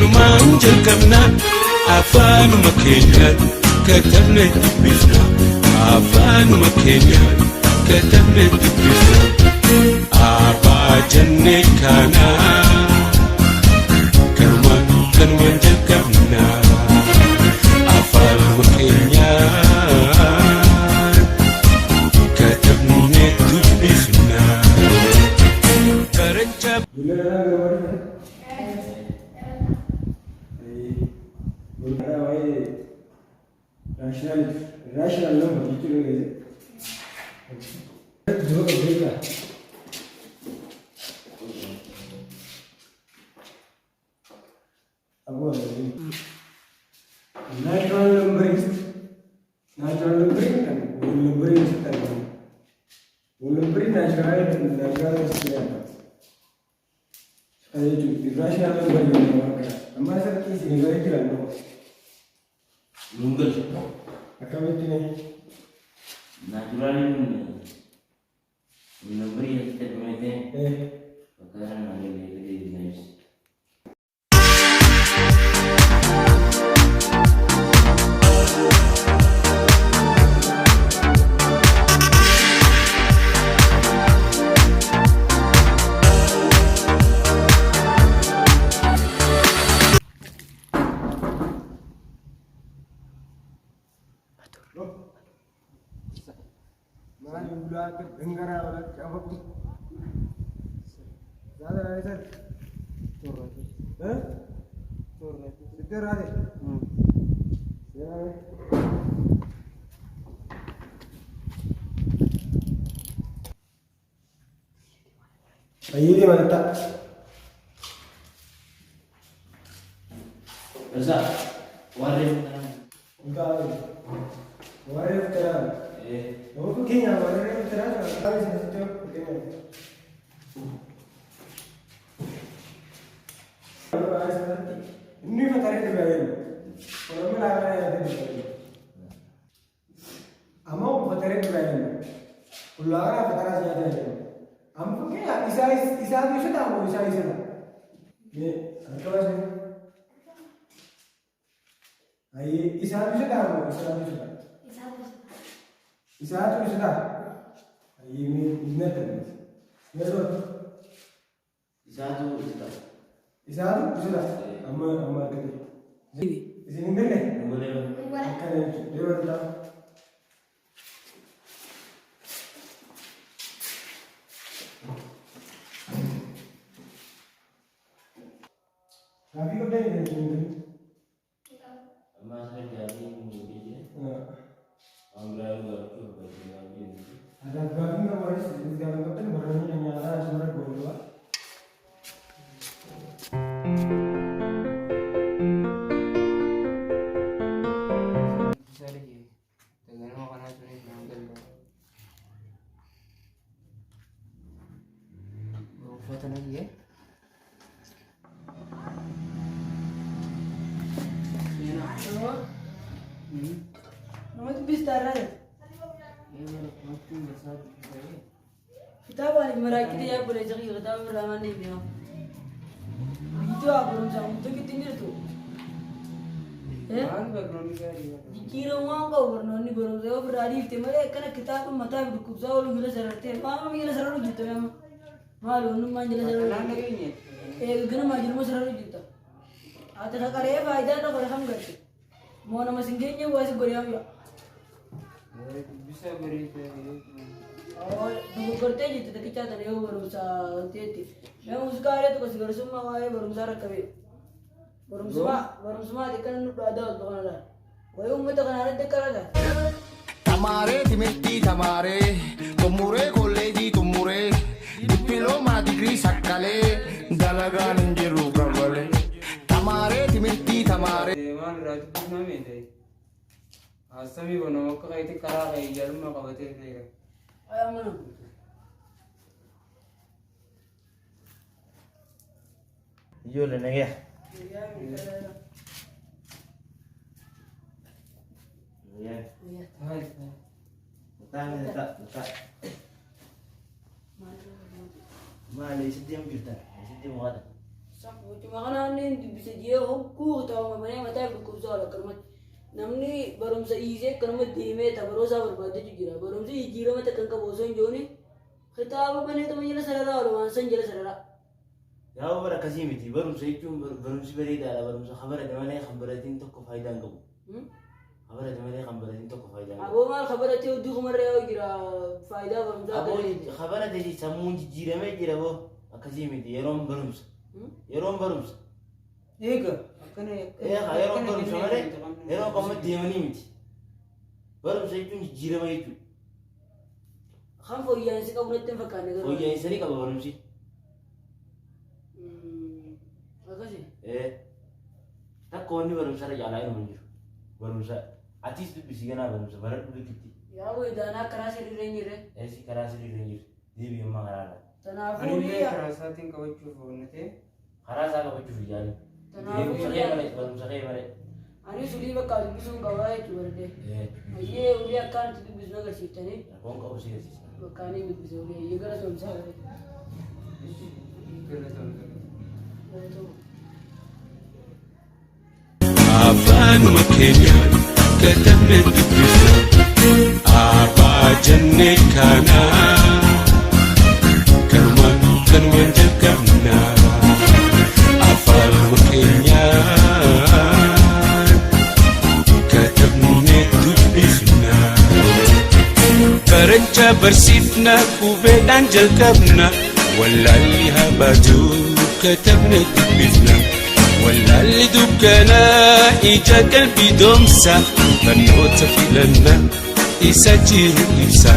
Kanumaan jalqabna, afaanuma keenyaan katabne dubbifna, afaanuma keenyaan katabne dubbifna. Abbaa jennee kana kanumaan kanumaan jalqabna, afaanuma keenyaan katabne dubbifna. Barachaa. Ijoollee kanaa gara warri fedhe. Waa'ee rational rational number jechuudha geesse. Dura qabdeetaa. Aboo, natural number is natural number kan whole number is argamu. Whole number natural natural is jedhama. Kana jechuun irrational number jedhama waan kana. Amma asirratti isin galee jira nama. Nuun galchu. Akkamitti ne? Naturaliin numberii asitti argame ta'e bakka kana naa galee galee na ibsi. Maali ulaa akka dangaraa wala cafaqu. Zaada raayisar. Eh? Sitti raate. Seenaa. Fayyadii manatti. Barsaa warri kanaan. Warri fitaraa. Nama fakkeenyaaf warri fitaraa sana qaama isin sitti fakkeenyaaf. Inni fataree dhugaa jiru. Oromoo laafaa yaadee dhugaa jiru. Amma fataree dhugaa jiru. Ulaagaa fataraa si nyaatee jiru. Amma fakkeenyaaf isaa isaatu isa ta'a moo isaa isa ta'a? Mee harka baasee. Ayyee isaatu isa ta'a moo isaatu isa ta'a? Isaatu isa ta'a. Ayyee mee hin argamne. Mee sooti. Isaatu isa ta'a. Isaatu isa ta'a. Amma amma argate. Isin hin galle? Nu galee. Akkana jechuudha. Yeroo ta'a. Gaaffii qabdaa jedhanii isin hin galle? Amma asirra gaaffii hin godhee jira. Waan biraa yoo gaafachuu barbaadde gaafii jennuti. Adaaf gaaffii qabu anis isinis gaaffii qabdan barnoonni keenya haaraa asuma goolaba. Ganama kanaa sunis naan galle. Uffata nayyee. Nama dubbistaa irraa kitaaba ani maraaqii yaa obboleessa kiyya kitaaba irraa maan deebi'a. Biyyittii waa barumsaa guutuu gitti hin jirtu. Jijjiiramu waan qabu barnoonni barumsa yoo ofirraa dhiifte malee akkana kitaaba mataa fi dhukkubsaa oolu jala sarartee maama jala sararuu jirta nama. Maali wannummaan jala sararuu jirta. Eega ganamaa jirma sararuu jirta. Ati ka qaree faayidaa irra godhe kam garte? Moo nama sin geenye waa si godhe hamya. Dogoggortee jirti takkichaa tana yoo barumsa wanteetti. Mee muuziqaa illee tokko si barumsummaa waa'ee barumsaa rakkabee. Barumsumaa barumsumaa xiqqaan nu dhaadaa oltu kana laala. Wayii uummata kanaa irratti akkana laala. Tamaaree timirtii tamaaree xumuree kolleejii xumuree dippiloomaa digirii sakkalee dalagaan hin jiru gabalee. Tamaaree timirtii tamaaree. Maal irraa dubbifnaa meeshaa? Haassamii bonoo akka keetti karaa kee ijaalummaa qabatee ta'e. Ay amana. Ijoollee nagaya. Nagaya. Mataa mataa mataa. Maali isitti deemu jirtan? Isitti deemu haadha. Mucuma kanaan inni dubbise jee hogguu kitaabuma banee mataa dhukkubsaa oola akkanumatti. Namni barumsa dhiisee akkanumatti deemee tabaroosaa barbaaddachuu jira. Barumsi jijjiirama takka hin qabu osoo hin jooni kitaaba banee tuma jala sararaa oola waan san jala sararaa. Yaa bara akkasii miti. Barumsa jechuun barumsi bareedaadha. Barumsa kan barate malee kan baratiin tokko faayidaa hin qabu. Kan barate malee kan baratiin tokko faayidaa hin qabu. Aboo maal kabaratee hudduu kumarra yaa'u jira faayidaa barumsaa Aboo akka kan barate sammuun jijjiiramee jira boo akkasii miti yeroon barumsa. Yeroon barumsa. Eega akkana Yeroon barumsa malee yeroo qomma deemanii miti. Barumsa jechuun jijjiirama jechuudha. Kan fooyya'insi qabu natti hin fakkaanne garuu. Fooyya'insa ni qaba barumsi. Akkasi. Takka wanni barumsa irra caalaa inuma hin jiru. Barumsa atis dubbisi ganaa barumsa baradhu likitti. Yaa wayidaanaa karaa sirriirra hin jirre. Eessi karaa sirriirra hin jirre. Deebi ammaa karaa irra. Tanaafuu Anillee karaa isaatiin qabachuuf onnatee. Karaa isaa qabachuuf hin yaalin. Tanaafuu Barumsa kee malee barumsa kee malee. Anis ulii bakka dubbisuun qabaa jechuudha baradhee. Ayyee ulii akkaan itti dubbisu agarsiiftanii. Rakkoon qabu si agarsiisa. Bakka ani dubbise ulii ayyee gara toomsaa galee. Galatoon. Afaanuma keenyaan katabne dubbifna. Abbaa jennee kaanaa. Kanuma kanumaan jalqabna. Afaanuma keenyaan katabne dubbifna. Barachaa barsiifna qubeedhaan jalqabna. Wallaalli haa baatu katabne dubbifna. Wallaalli dukkanaa ija qalbii doomsa. Barnoota filanna isa jiru ibsa.